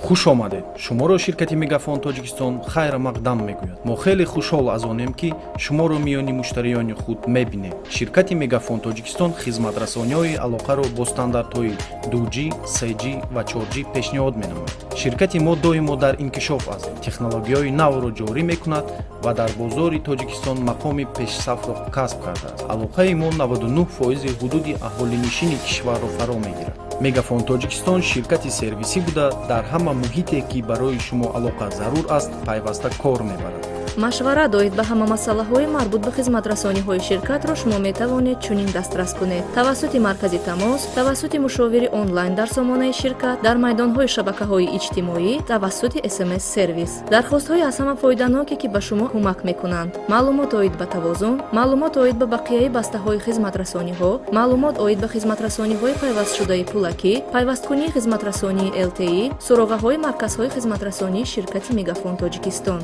Хуш омадед! Шуморо ширкати «Мегафон Тоҷикистон» хайрамақдам мегӯяд. Мо хеле хушҳол аз онем, ки шуморо миёни муштариёни худ мебинем. Ширкати «Мегафон Тоҷикистон» хизматрасониҳои алоқаро бо стандартҳои 2G, 3G ва 4G пешниҳод менамояд. Ширкати мо доимо дар инкишоф аст, технологияҳои навро ҷорӣ мекунад ва дар бозори Тоҷикистон мақоми пешсафро касб кардааст. Алоқаи мо 99 фоизи ҳудуди аҳолинишини кишварро фаро мегирад. «Мегафон Тоҷикистон» ширкати сервисӣ буда, дар ҳама муҳите, ки барои шумо алоқа зарур аст, пайваста кор мебарад. Машварат оид ба ҳама масъалаҳои марбут ба хизматрасониҳои ширкатро шумо метавонед чунин дастрас кунед: тавассути маркази тамос, тавассути мушовири онлайн дар сомонаи ширкат, дар майдонҳои шабакаҳои иҷтимоӣ, тавассути СМС сервис. Дархостҳои аз ҳама фоиданоке, ки ба шумо кӯмак мекунанд: маълумот оид ба тавозун, маълумот оид ба бақияи бастаҳои хизматрасониҳо, маълумот оид ба хизматрасониҳои пайвастшудаи пулакӣ, пайвасткунии хизматрасонии ЛТИ, суроғаҳои марказҳои хизматрасонии ширкати «Мегафон Тоҷикистон».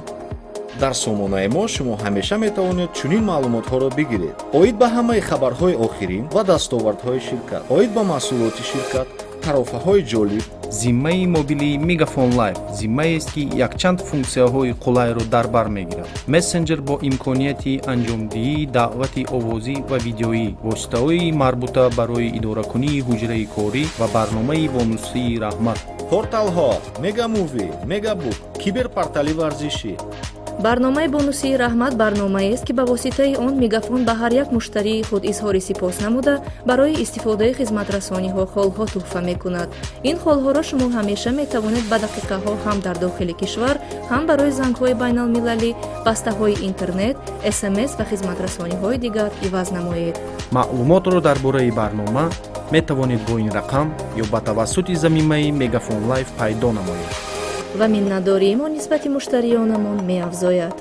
Дар сомонаи мо шумо ҳамеша метавонед чунин маълумотҳоро бигиред: оид ба ҳамаи хабарҳои охирин ва дастовардҳои ширкат, оид ба маҳсулоти ширкат, тарофаҳои ҷолиб. Зиммаи мобилии «Мегафон Лайф» зиммаест, ки якчанд функсияҳои қулайро дар бар мегирад: мессенҷер бо имконияти анҷомдиҳии даъвати овозӣ ва видеоӣ, воситаҳои марбута барои идоракунии ҳуҷраи корӣ ва барномаи бонусии «Раҳмат». Порталҳо «Мегамуви», «Мегабук», киберпортали варзишӣ. Барномаи бонусии «Раҳмат» барномаест, ки ба воситаи он Мегафон ба ҳар як муштарии худ изҳори сипос намуда, барои истифодаи хизматрасониҳо холҳо тӯҳфа мекунад. Ин холҳоро шумо ҳамеша метавонед ба дақиқаҳо ҳам дар дохили кишвар, ҳам барои зангҳои байналмилалӣ, бастаҳои интернет, СМС ва хизматрасониҳои дигар иваз намоед. Маълумотро дар бораи барнома метавонед бо ин рақам ё ба тавассути замимаи «Мегафон Лайф» пайдо намоед. Ва миннатдории мо нисбати муштариёнамон меафзояд.